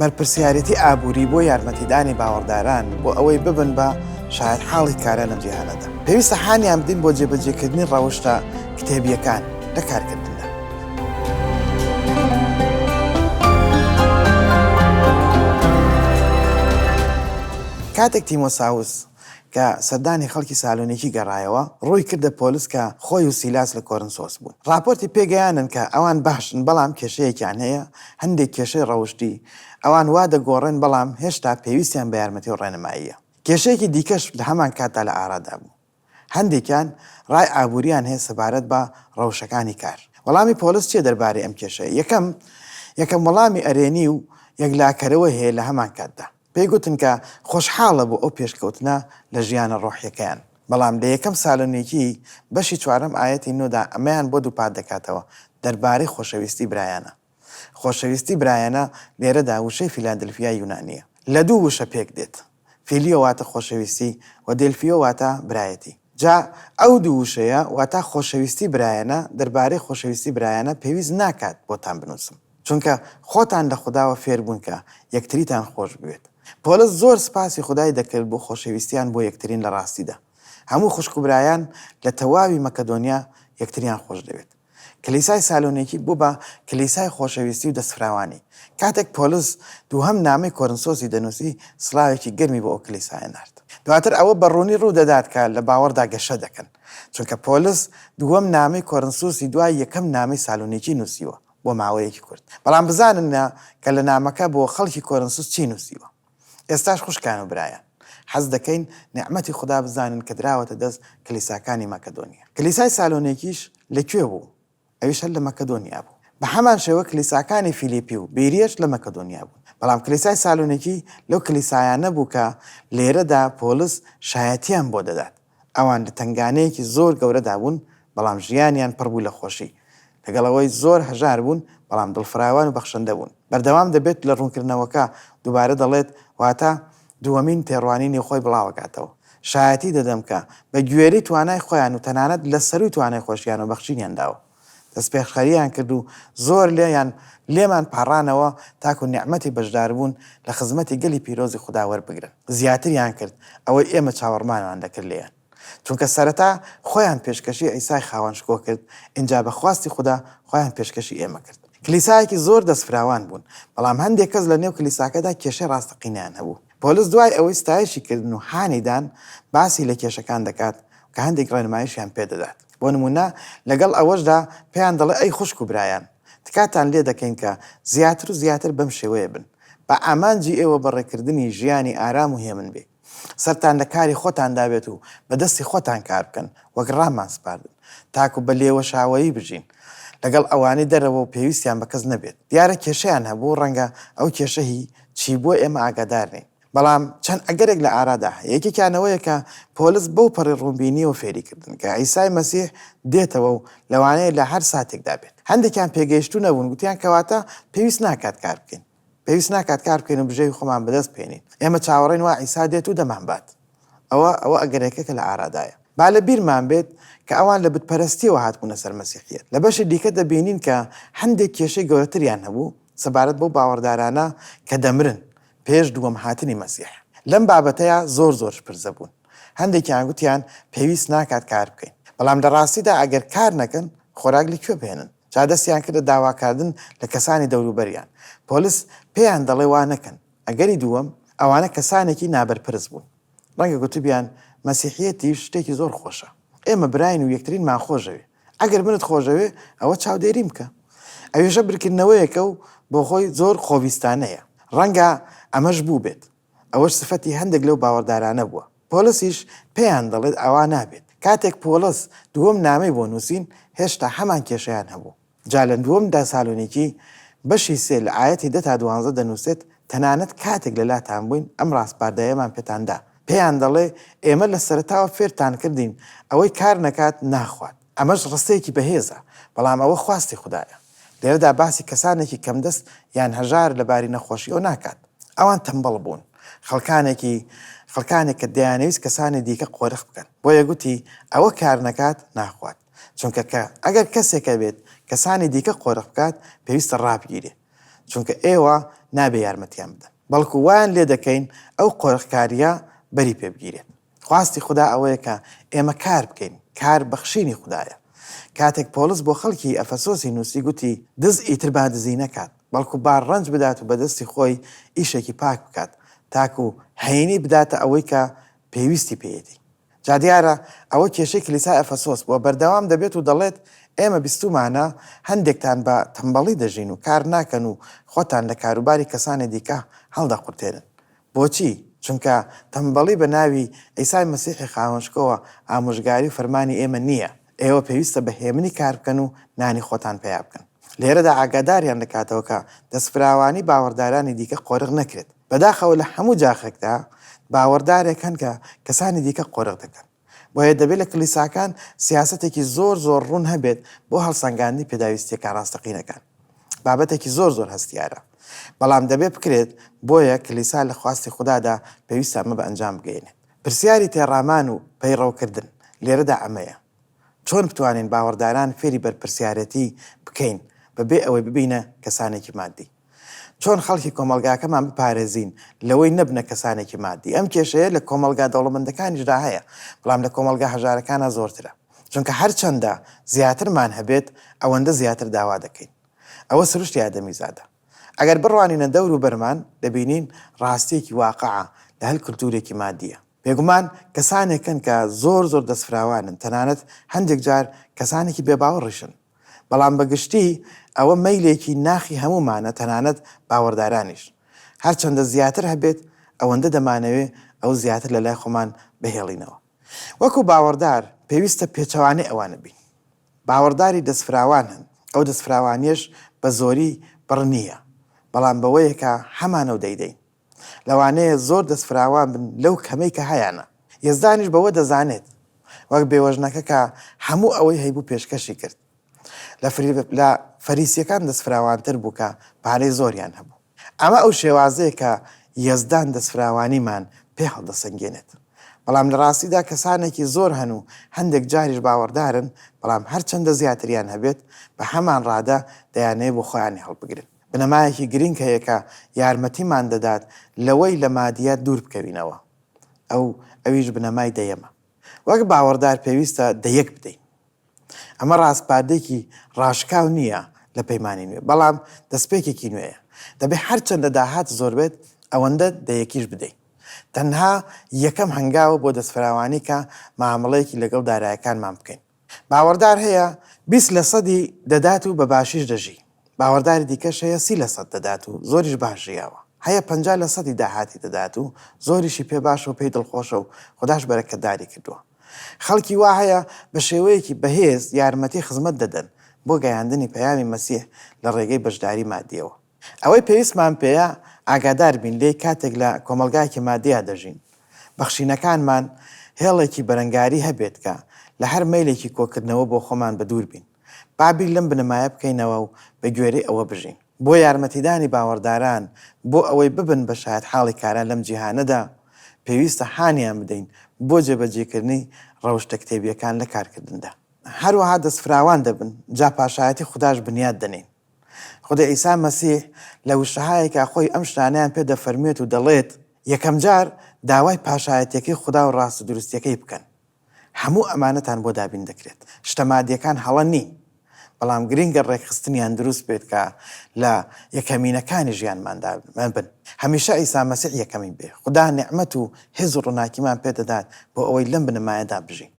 بەرپرسیارێتی ئابووری بۆ یارمەتیدانی باوەڕداران بۆ ئەوەی ببن بە شایەتحاڵی کارا لەم جیهانەدا. پێویستە هانیان بدەین بۆ جێبەجێکردنی ڕەوشتە کتێبییەکان لە کارکردندا. کاتێک تیمۆساوس کە سەردانی خەڵکی سالۆنیکی گەڕایەوە، ڕووی کردە پۆلس کە خۆی و سیلاس لە کۆرنسۆس بوون. ڕاپۆرتی پێگەیاندن کە ئەوان باشن، بەڵام کێشەیەکیان هەیە، هەندێک کێشەی ڕەوشتی. ئەوان وا دەگۆڕێن، بەڵام هێشتا پێویستیان بە یارمەتی و ڕێنماییە. کێشەیەکی دیکەش لە هەمان کاتدا لە ئارادا بوو. هەندێکیان ڕای ئابوورییان هەیە سەبارەت بە ڕەوشەکانی کار. وەڵامی پۆلس چییە دەربارەی ئەم کێشەیە؟ یەکەم، یەکەم وەڵامی ئەرێنی و یەکلاکەرەوەی هەیە لە هەمان کاتدا. پێی گوتن کە خۆشحاڵە بۆ ئەو پێشکەوتنە لە ژیانە ڕۆحیەکەیان. بەڵام لە یەکەم سالۆنیکی بەشی چوارەم ئایەتی نۆ دا ئەمەیان بۆ دووپات دەکاتەوە دەربارەی خۆشەویستی برایانە. خۆشەویستی برایانە لێرەدا وشەی فیلادلفیای یونانییە. لە دوو وشە پێک دێت. فیلیۆ واتە خۆشەویستی و دێلفیۆ واتە برایەتی. جا ئەو دوو وشەیە واتە خۆشەویستی برایانە دەربارەی خۆشەویستی برایانە پێویست ناکات بۆتان بنووسم. چونکە خۆتان لە خوداوە فێربوون کە یەکتریتان خۆش بوێت. پۆڵس زۆر سپاسی خودای دەکرد بۆ خۆشەویستیان بۆ یەکترین لە ڕاستیدا. هەموو خوشک و برایان لە تەواوی مەکەدۆنیا یەکتریان خۆش دەوێت. کلیسای سالۆنیکی بوو بە کلیسای خۆشەویستی و دەستفراوانی. کاتێک پۆڵس دووهەم نامەی کۆرنسۆسی دەنووسی، سڵاوێکی گەرمی بۆ ئەو کلیسایە نارد. دواتر ئەوە بە ڕوونی ڕوو دەدات کە لە باوەڕدا گەشە دەکەن. چونکە پۆلس دووەم نامەی کۆرنسوسی دوای یەکەم نامەی سالونیکی نووسیوە بۆ ماوەیەکی کورت. بەڵام بزانن کە لە نامەکە بۆ خەڵکی کۆرنسوس چی نووسیوە. ئێستاش خوشکان و برایان، حەز دەکەین نیعمەتی خودا بزانن کە دراوەتە دەست کلیساکانی مەکەدۆنیا. کلیسای سالۆنیکیش لە کوێ بوو؟ ئەویش هەر لە مەکەدۆنیا بوو. بە هەمان شێوە کلیساکانی فیلیپی و بیریەش لە مەکەدۆنیا بوون. بەڵام کلیسای سالۆنیکی لەو کلیسایانە بوو کە لێرەدا پۆلس شایەتییان بۆ دەدات. ئەوان لە تەنگانەیەکی زۆر گەورەدا بوون، بەڵام ژیانیان پڕ بوو لە خۆشی. لەگەڵ ئەوەی زۆر هەژار بوون، بەڵام دڵفراوان و بەخشندە بوون. بەردەوام دەبێت لە ڕوونکردنەوەکە، دووبارە دەڵێت، واتە دووەمین تێڕوانینی خۆی بڵاوەکاتەوە. شایەتی دەدەم کە بە گوێرەی توانای خۆیان و تەنانەت لە سەرووی توانای خۆشیانەوە بەخشینیان داوە. دەستپێشخەرییان کرد و زۆر لێیان لێمان پاڕانەوە تاکو نیعمەتی بەشداربوون لە خزمەتی گەلی پیرۆزی خودا وەربگرن. زیاتریان کرد ئەوەی ئێمە چاوەڕمانمان دەکرد لێیان. چونکە سەرەتا خۆیان پێشکەشی عیسای خاوەن شکۆ کرد، ئینجا بە خواستی خودا خۆیان پێشکەشی ئێمە کرد. کلیسایەکی زۆر دەستفراوان بوون، بەڵام هەندێک کەس لە نێو کلیساکەدا کێشەی ڕاستەقینەیان هەبوو. پۆلس دوای ئەوەی ستایشی کردن و هانی دان، باسی لە کێشەکان دەکات کە هەندێک ڕێنماییشیان پێ دەدات. بۆ نموونە، لەگەڵ ئەوەشدا پێیان دەڵێ، ئەی خوشک و برایان، تکاتان لێ دەکەین کە زیاتر و زیاتر بەم شێوەیە بن. با ئامانجی ئێوە بەڕێکردنی ژیانی ئارام و هێمن بێ. سەرتان لە کاری خۆتاندا بێت و بە دەستی خۆتان کار بکەن، وەک ڕامان سپاردن، تاکو بە لێوەشاوەیی بژین لەگەڵ ئەوانەی دەرەوە و پێویستیان بە کەس نەبێت. دیارە کێشەیان هەبوو، ڕەنگە ئەو کێشە هی چی بووە ئێمە ئاگادار نین. بەڵام چەند ئەگەرێک لە ئارادا هەیە، یەکێکیان ئەوەیە کە پۆلس بەو پەڕی ڕوونبینییەوە فێری کردن کە عیسای مەسیح دێتەوە و لەوانەیە لە هەر ساتێکدا بێت. هەندێکیان پێگەیشتوو نەبوون، گوتیان کەواتە پێویست ناکات کار بکەین. پێویست ناکات کار بکەین و بژێوی خۆمان بەدەست بهێنین. ئێمە چاوەڕێین وا عیسا دێت و دەمانبات. ئەوە ئەوە ئەگەرێکە کە لە ئارادایە. با لە بیرمان بێت کە ئەوان لە بتپەرستییەوە هاتبوونە سەر مەسیحییەت. لە بەشی دیکە دەبینین کە هەندێک کێشەی گەورەتریان هەبوو سەبارەت بەو باوەڕدارانە کە دەمرن پێش دووەم هاتنی مەسیح. لەم بابەتەیا زۆر زۆر شپرزە بوون. هەندێکیان گوتیان پێویست ناکات کار بکەین. بەڵام لە ڕاستیدا ئەگەر کار نەکەن خۆراک لە کوێ بهێنن؟ جا دەستیان کردە داواکاردن لە کەسانی دەوروبەریان. پۆلس پێیان دەڵێ وا نەکەن. ئەگەری دووەم، ئەوانە کەسانێکی نابەرپرس بوون. ڕەنگە گوتبیان، مەسیحییەتیش شتێکی زۆر خۆشە. ئێمە براین و یەکترینمان خۆشەوێ. ئەگەر منت خۆشەوێ، ئەوە چاودێریم بکە. ئەویشە بیرکردنەوەیەکە و بۆ خۆی زۆر خۆویستانەیە. ڕەنگە ئەمەش بووبێت. ئەوەش سفەتی هەندێک لەو باوەڕدارانە بووە. پۆلسیش پێیان دەڵێت ئاوا نابێت. کاتێک پۆڵس دووەم نامەی بۆ نووسین، هێشتا هەمان کێشەیان هەبوو. جا لە دووەم تاسالۆنیکی بەشی سێ لە ئایەتی دە تا دوانزە دەنووسێت، تەنانەت کاتێک لە لاتان بووین ئەم ڕاسپاردەیەمان پێتان دا. پێیان دەڵێ، ئێمە لە سەرەتاوە فێرتان کردین، ئەوەی کار نەکات ناخوات. ئەمەش ڕستەیەکی بەهێزە، بەڵام ئەوە خواستی خودایە. لێرەدا باسی کەسانێکی کەمدەست یان هەژار لە باری نەخۆشیەوە ناکات. ئەوان تەمبەڵ بوون، خەڵکانێکی خەڵکانێک کە دەیانەویست کەسانی دیکە قۆرخ بکەن. بۆیە گوتی، ئەوە کار نەکات ناخوات. چونکە کە ئەگەر کەسێک هەبێت کەسانی دیکە قۆرخ بکات، پێویستە ڕابگیرێ. چونکە ئێوە نابێ یارمەتیان بدەن. بەڵکو وایان لێ دەکەین ئەو قۆرخکارییە بەری پێ بگیرێت. خواستی خودا ئەوەیە کە ئێمە کار بکەین، کار بەخشینی خودایە. کاتێک پۆڵس بۆ خەڵکی ئەفەسۆسی نووسی گوتی، دز ئیتر با دزی نەکات، بەڵکو با ڕەنج بدات و بە دەستی خۆی ئیشێکی پاک بکات، تاکو هەینی بداتە ئەوەی کە پێویستی پێیەتی. جا دیارە ئەوە کێشەی کلیسای ئەفەسۆس بووە، بەردەوام دەبێت و دەڵێت، ئێمە بیستوومانە هەندێکتان بە تەمبەڵی دەژین و کار ناکەن و خۆتان لە کاروباری کەسانی دیکە هەڵدەقورتێنن. بۆچی؟ چونکە تەمبەڵی بە ناوی عیسای مەسیحی خاوەنشکۆوە ئامۆژگاری و فەرمانی ئێمە نییە. ئێوە پێویستە بە هێمنی کار بکەن و نانی خۆتان پەیا بکەن. لێرەدا ئاگاداریان دەکاتەوە کە دەستفراوانی باوەڕدارانی دیکە قۆرغ نەکرێت. بەداخەوە لە هەموو جاخێکدا باوەڕدارێک هەن کە کەسانی دیکە قۆرغ دەکەن. بۆیە دەبێت لە کلیساکان سیاسەتێکی زۆر زۆر ڕوون هەبێت بۆ هەڵسەنگاندنی پێداویستییەکان ڕاستەقینەکان. بابەتێکی زۆر زۆر هەستیارە. بەڵام دەبێت بکرێت، بۆیە کلیسا لە خواستی خودادا پێویستە ئەمە بە ئەنجام بگەیەنێت. پرسیاری تێڕامان و پەیڕەوکردن لێرەدا ئەمەیە، چۆن بتوانین باوەڕداران فێری بەرپرسیارێتی بکەین بەبێ ئەوەی ببینە کەسانێکی ماددی؟ چۆن خەڵکی کۆمەڵگاکەمان بپارێزین لەوەی نەبنە کەسانێکی ماددی؟ ئەم کێشەیە لە کۆمەڵگا دەوڵەمەندەکانیشدا هەیە، بەڵام لە کۆمەڵگا هەژارەکانا زۆرترە. چونکە هەرچەندە زیاترمان هەبێت، ئەوەندە زیاتر داوا دەکەین. ئەوە سروشتی ئادەمیزادە. ئەگەر بڕوانینە دەور و بەرمان، دەبینین ڕاستییەکی واقعە لە هەر کولتوورێکی ماددییە. بێگومان کەسانێک هەن کە زۆر زۆر دەستفراوانن، تەنانەت هەندێک جار کەسانێکی بێباوەڕیشن. بەڵام بە گشتی ئەوە مەیلێکی ناخی هەموومانە تەنانەت باوەڕدارانیش. هەرچەندە زیاتر هەبێت ئەوەندە دەمانەوێ ئەو زیاتر لە لای خۆمان بهێڵینەوە. وەکو باوەڕدار پێویستە پێچەوانەی ئەوانە بین. باوەڕداری دەستفراوان هەن، ئەو دەستفراوانیەش بە زۆری بڕ نییە، بەڵام بەوەیە کە هەمانە و دەیدەین. لەوانەیە زۆر دەستفراوان بن لەو کەمەی کە هەیانە. یەزدانیش بەوە دەزانێت. وەک بێوەژنەکە کە هەموو ئەوەی هەیبوو پێشکەشی کرد. لە لە فەریسییەکان دەستفراوانتر بوو کە پارەی زۆریان هەبوو. ئەمە ئەو شێوازەیە کە یەزدان دەستفراوانیمان پێ هەڵدەسەنگێنێت. بەڵام لە ڕاستیدا کەسانێکی زۆر هەن و هەندێک جاریش باوەڕدارن، بەڵام هەرچەندە زیاتریان هەبێت، بە هەمان ڕادە دەیانەوێت بۆ خۆیانی هەڵبگرن. بنەمایەکی گرنگ هەیە کە یارمەتیمان دەدات لەوەی لە مادیات دوور بکەوینەوە، ئەو ئەویش بنەمای دەیەمە. وەک باوەڕدار پێویستە دەیەک بدەین. ئەمە ڕاسپاردەیەکی ڕاشکاو نییە لە پەیمانی نوێ، بەڵام دەستپێکێکی نوێیە. دەبێت هەرچەندە داهات زۆر بێت، ئەوەندە دەیەکیش بدەین. تەنها یەکەم هەنگاوە بۆ دەستفراوانی کە مامەڵەیەکی لەگەڵ دارایەکانمان بکەین. باوەڕدار هەیە 20 لە سەدی دەدات و بە باشیش دەژی. باوەڕداری دیکەش هەیە 30 لە سەد دەدات و زۆریش باش ژیاوە. هەیە 50 لە سەدی داهاتی دەدات و زۆریشی پێ باشە و پێی دڵخۆشە و خوداش بەرەکەتداری کردووە. خەڵکی وا هەیە بە شێوەیەکی بەهێز یارمەتی خزمەت دەدەن بۆ گەیاندنی پەیامی مەسیح لە ڕێگەی بەشداری مادییەوە. ئەوەی پێویستمان پێیە ئاگادار بین لێی کاتێک لە کۆمەڵگایەکی مادییا دەژین، بەخشینەکانمان هێڵێکی بەرەنگاری هەبێت کە لە هەر مەیلێکی کۆکردنەوە بۆ خۆمان بەدوور بین. با بیر لەم بنەمایە بکەینەوە و بە گوێرەی ئەوە بژین. بۆ یارمەتیدانی باوەڕداران بۆ ئەوەی ببن بە شایەتحاڵی کارا لەم جیهانەدا، پێویستە هانیان بدەین بۆ جێبەجێکردنی ڕەوشتە کتێبییەکان لە کارکردندا. هەروەها دەستفراوان دەبن، جا پاشایەتی خوداش بنیات دەنێین. خودی عیسا مەسیح لە وشەهایەکا خۆی ئەم شتانەیان پێ دەفەرموێت و دەڵێت، یەکەمجار داوای پاشایەتییەکەی خودا و ڕاستودروستییەکەی بکەن، هەموو ئەمانەتان بۆ دابین دەکرێت. شتە مادییەکان هەڵە نین، بەڵام گرینگە ڕێکخستنیان دروست بێت کە لە یەکەمینەکانی ژیانماندا بن. هەمیشە عیسا مەسیح یەکەمین بێ. خودا نیعمەت و هێز و ڕووناکیمان پێ دەدات بۆ ئەوەی لەم بنەمایەدا بژین.